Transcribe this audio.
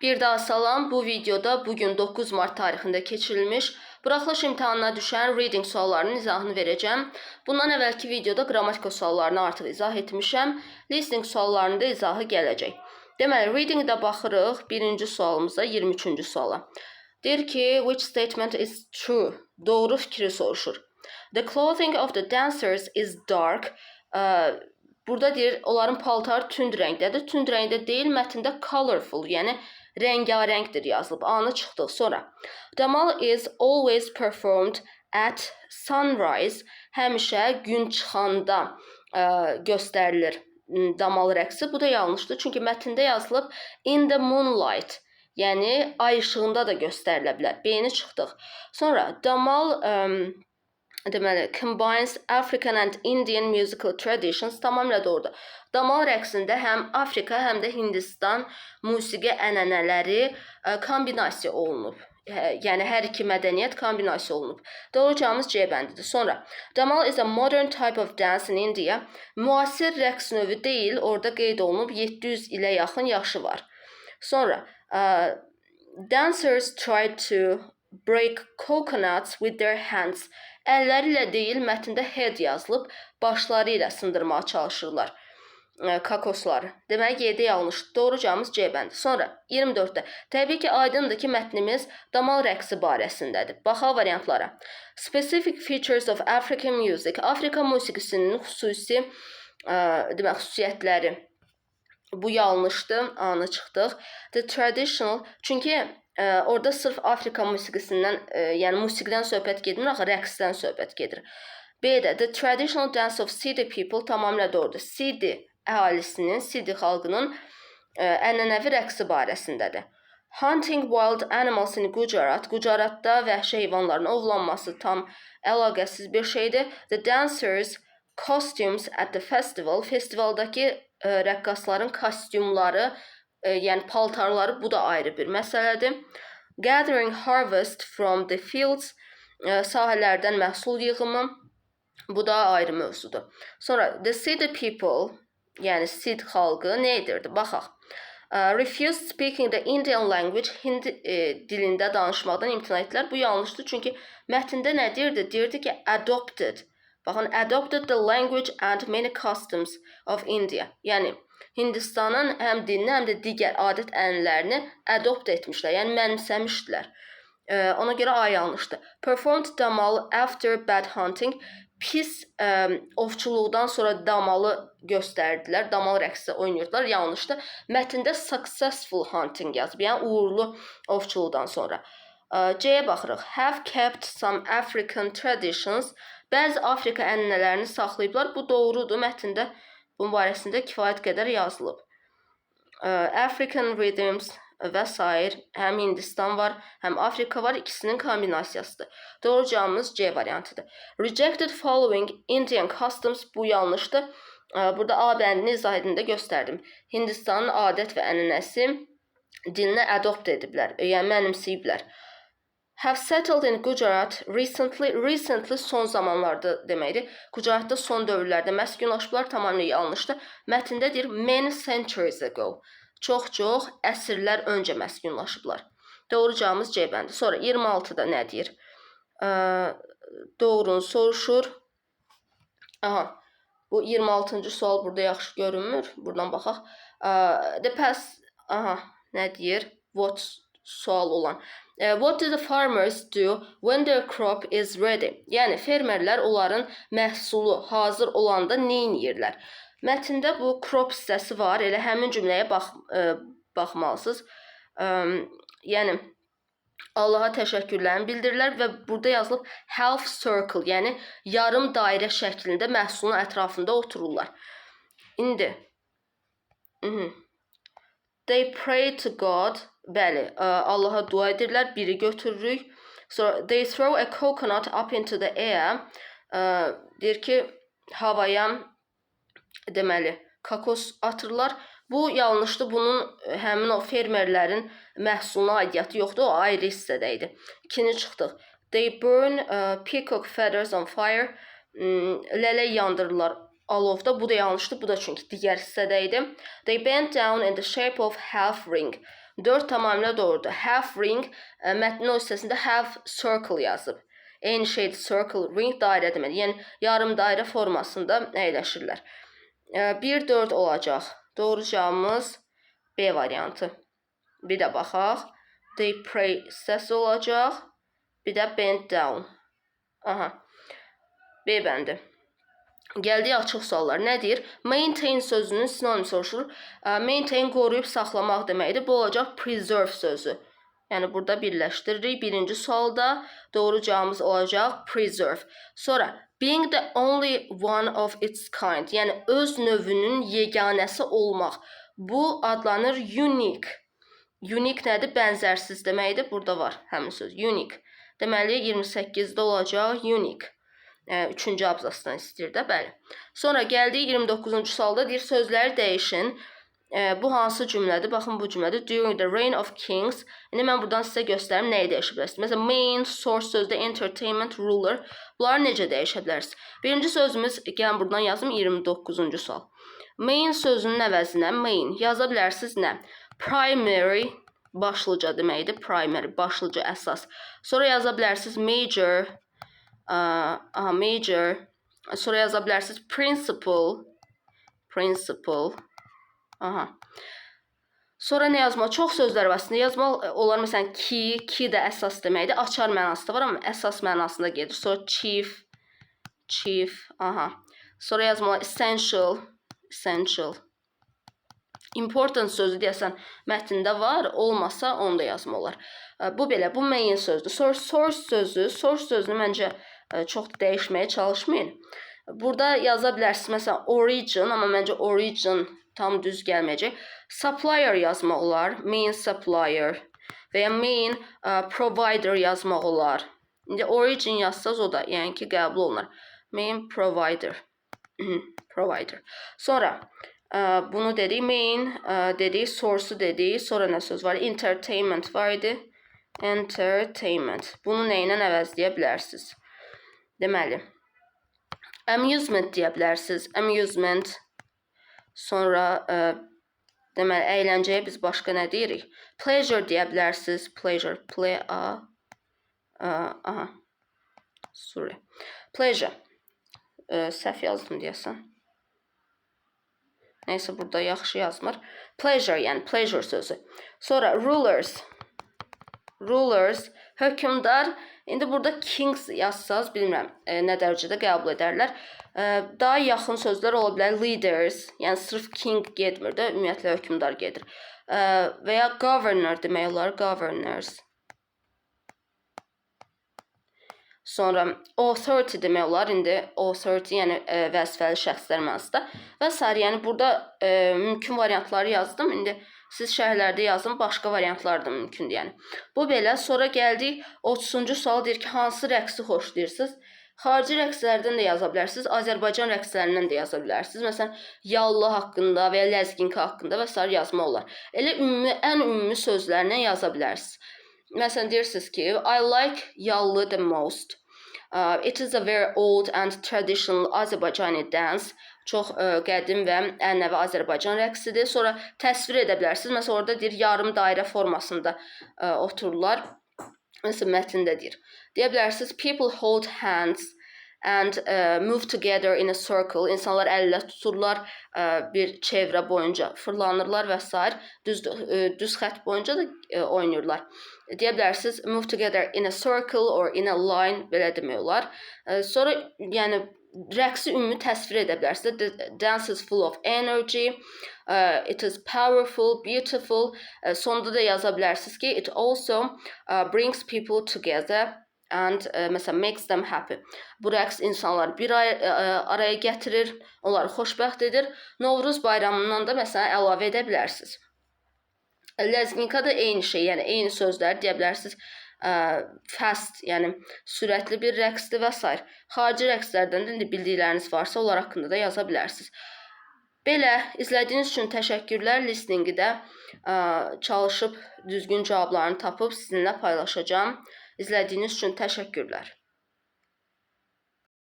Bir daha salam. Bu videoda bugün 9 mart tarixində keçirilmiş buraxılış imtahanına düşən reading suallarının izahını verəcəm. Bundan əvvəlki videoda qrammatika suallarını artıq izah etmişəm. Listening suallarının da izahı gələcək. Deməli, readingdə baxırıq birinci sualımıza, 23-cü suala. Deyir ki, which statement is true? Doğru fikri soruşur. The clothing of the dancers is dark. Burada deyir, onların paltarı tünd rəngdədir. Tünd rəngdə deyil, mətndə colorful, yəni rəngarəngdir yazılıb. A-nı çıxdıq. Sonra Damal is always performed at sunrise. Həmişə gün çıxanda göstərilir damal rəqsi. Bu da yanlışdır. Çünki mətndə yazılıb in the moonlight. Yəni ay işığında da göstərilə bilər. B-ni çıxdıq. Sonra damal deməli combines African and Indian musical traditions, tamamilə doğrudur. Damal rəqsində həm Afrika, həm də Hindistan musiqi ənənələri kombinasiya olunub. Yəni hər iki mədəniyyət kombinasiya olunub. Doğru cavabımız C bəndidir. Sonra Damal is a modern type of dance in India. Müasir rəqs növü deyil, orada qeyd olunub 700 ilə yaxın yaşı var. Sonra dancers try to break coconuts with their hands. Əlləri ilə deyil, mətndə head yazılıb, başları ilə sındırmağa çalışırlar kokosları. Deməli, G-də yanlış. Doğru cavabımız C bəndi. Sonra 24-də. Təbii ki, aydındır ki, mətnimiz damal rəqsi barəsindədir. Baxaq variantlara. Specific features of African music. Afrika musiqisinin xüsusi deməli xüsusiyyətləri. Bu yanlışdır. A-nı çıxdıq. The traditional, çünki orada sırf Afrika musiqisindən, yəni musiqidən söhbət getmir, axı rəqsdən söhbət gedir. B-də the traditional dance of Sidi people tamamilə doğrudur. Sidi əhalisinin, Sidi xalqının ənənəvi rəqsi barəsindədir. Hunting wild animals in Gujarat. Gujaratda vəhşi heyvanların ovlanması tam əlaqəsiz bir şeydir. The dancers costumes at the festival. Festivaldakı rəqqasların kostyumları, yəni paltarları, bu da ayrı bir məsələdir. Gathering harvest from the fields, sahələrdən məhsul yığımı. Bu da ayrı mövzudur. Sonra the Sidi people, yəni Sid xalqı nə edirdi? Baxaq. Refused speaking the Indian language, Hind dilində danışmaqdan imtina etdilər. Bu yanlışdır, çünki mətndə nə deyirdi? Deyirdi ki, adopted. Baxın, adopted the language and many customs of India. Yəni Hindistanın həm dilini, həm də digər adət ənənələrini adopt etmişlər, yəni mənimsəmişdilər. Ona görə A yanlışdır. Performed damal after bad hunting. Pis ovçuluqdan sonra damalı göstərdilər. Damal rəqsi oynayırdılar. Yanlışdır. Mətndə successful hunting yazıb. Yəni uğurlu ovçuluqdan sonra. C-yə baxırıq. Have kept some African traditions. Bəzi Afrika ənənələrini saxlayıblar. Bu doğrudur. Mətndə bunun barəsində kifayət qədər yazılıb. African rhythms və sair, həm Hindistan var, həm Afrika var, ikisinin kombinasiyasıdır. Doğru cavabımız C variantıdır. Rejected following Indian customs, bu yanlışdır. Burada A bəndini izah edində göstərdim. Hindistanın adət və ənənəsi dilinə adopt ediblər, yəni mənimsəyiblər. Have settled in Gujarat recently, recently son zamanlarda deməkdir. Gujaratda son dövrlərdə məskunlaşıblar, tamamilə yanlışdır. Mətndə deyir many centuries ago. Çox-çox əsrlər öncə məskunlaşıblar. Doğru cavabımız C bəndi. Sonra 26-da nə deyir? Doğrunu soruşur. Aha. Bu 26-cı sual burada yaxşı görünmür. Buradan baxaq. The past, aha, nə deyir? What sual olan. What do the farmers do when their crop is ready? Yəni fermerlər onların məhsulu hazır olanda nə edirlər? Mətndə bu crop hissəsi var. Elə həmin cümləyə baxmalısınız. Yəni Allaha təşəkkürlərini bildirirlər və burada yazılıb half circle, yəni yarım dairə şəklində məhsulun ətrafında otururlar. İndi They pray to God. Bəli, Allaha dua edirlər. Biri götürürük. Sonra they throw a coconut up into the air. Deyir ki, havaya deməli kokos atırlar. Bu yanlışdır. Bunun həmin o fermerlərin məhsuluna aidiyyatı yoxdur. O ayrı hissədə idi. İkinci çıxdıq. They burn peacock feathers on fire. Lələk yandırırlar alovda. Bu da yanlışdır. Bu da çünki digər hissədə idi. They bend down in the shape of half ring. 4 tamamilə doğrudur. Half ring mətnin o hissəsində half circle yazıb. Eyni şeydir. Circle, ring dairə deməkdir. Yəni yarım dairə formasında əyləşirlər. 1 4 olacaq. Doğru cavabımız B variantı. Bir də baxaq. They pray hissəsi olacaq. Bir də bend down. Aha. B bəndi. Gəldik açıq suallar. Nə deyir? Maintain sözünün sinonim soruşulur. Maintain qoruyub saxlamaq deməkdir. Bu olacaq preserve sözü. Yəni burada birləşdiririk. Birinci sualda doğru cavabımız olacaq preserve. Sonra being the only one of its kind, yəni öz növünün yeganəsi olmaq. Bu adlanır unique. Unique nədir? Bənzərsiz deməkdir. Burada var həmin söz. Unique. Deməli 28-də olacaq unique. Üçüncü abzasdan istəyir də, bəli. Sonra gəldik 29-cu sualda, deyir sözləri dəyişin. Bu hansı cümlədir? Baxın, bu cümlədir. During the reign of kings. İndi mən buradan sizə göstərim nəyi dəyişə bilərsiniz. Məsələn, main, source sözdə entertainment, ruler. Bunları necə dəyişə bilərsiniz? Birinci sözümüz, gəlin buradan yazım, 29-cu sual. Main sözünün əvəzinə main yaza bilərsiniz nə? Primary başlıca deməkdir. Primary başlıca, əsas. Sonra yaza bilərsiniz major, aha, major. Sonra yaza bilərsiniz principal, principal. Aha. Sonra nə yazmaq? Çox sözlər var əslində. Yazmaq olar məsələn key, key də əsas deməkdir. Açar mənası da var, amma əsas mənasında gedir. Sonra chief, chief, aha. Sonra yazmalı essential, essential. Important sözü deyəsən mətndə var, olmasa onu da yazmaq olar. Bu belə, bu main sözdür. Sonra source sözü, source sözünü məncə çox da dəyişməyə çalışmayın. Burada yaza bilərsiniz məsələn origin, amma məncə origin tam düz gəlməyəcək. Supplier yazmaq olar, main supplier və ya main provider yazmaq olar. İndi origin yazsaz o da yəni ki qəbul olunar. Main provider. Provider. Sonra bunu dedik, main dedik, source-u dedik. Sonra nə söz var? Entertainment var idi. Entertainment. Bunu nə ilə əvəzləyə bilərsiniz? Deməli, amusement deyə bilərsiniz. Amusement. Sonra deməli əyləncəyə biz başqa nə deyirik? Pleasure deyə bilərsiniz. Pleasure. Play a, aha. Sorry. Pleasure. Səhv yazdım deyəsən. Neysə, burada yaxşı yazmır. Pleasure, yəni pleasure sözü. Sonra rulers. Rulers, hökmdar. İndi burada kings yazsaz bilmirəm nə dərəcədə qəbul edərlər. Daha yaxın sözlər ola bilər leaders, yəni sırf king getmir də, ümumiyyətlə hökmdar gedir. Və ya governor demək olar, governors. Sonra authority demək olar. İndi authority, yəni vəzifəli şəxslər mənasında və sair. Yəni burada mümkün variantları yazdım. İndi siz şərhlərdə yazın, başqa variantlar da mümkündür yəni. Bu belə. Sonra gəldik 30-cu sual, deyir ki, hansı rəqsi xoşlayırsınız? Xarici rəqslərdən də yaza bilərsiniz, Azərbaycan rəqslərindən də yaza bilərsiniz. Məsələn, yallı haqqında və ya ləzginka haqqında və sair yazmaq olar. Elə ümumi, ən ümumi sözlərlə yaza bilərsiniz. Məsələn, deyirsiniz ki, I like yallı the most. It is a very old and traditional Azerbaijani dance. Çox qədim və ənənəvi Azərbaycan rəqsidir. Sonra təsvir edə bilərsiniz. Məsələn, orada deyir yarım dairə formasında otururlar. Məsələn, mətndə deyir. Deyə bilərsiniz, people hold hands and move together in a circle. İnsanlar əl-ələ tuturlar, bir çevrə boyunca fırlanırlar və sair. Düz xətt boyunca da oynayırlar. Deyə bilərsiniz, move together in a circle or in a line, belə demək olar. Sonra yəni rəqsi ümumi təsvir edə bilərsiniz. The dance is full of energy. It is powerful, beautiful. Sonda da yaza bilərsiniz ki, it also brings people together and məsələn makes them happy. Bu rəqs insanları bir araya gətirir, onları xoşbəxt edir. Novruz bayramından da məsələn əlavə edə bilərsiniz. Ləzginka da eyni şey, yəni eyni sözlər deyə bilərsiniz. Fast, yəni sürətli bir rəqsdir və sair. Xarici rəqslərdən də indi bildikləriniz varsa, onlar haqqında da yaza bilərsiniz. Belə, izlədiyiniz üçün təşəkkürlər. Listening-i də çalışıb düzgün cavablarını tapıb sizinlə paylaşacağam. İzlədiyiniz üçün təşəkkürlər.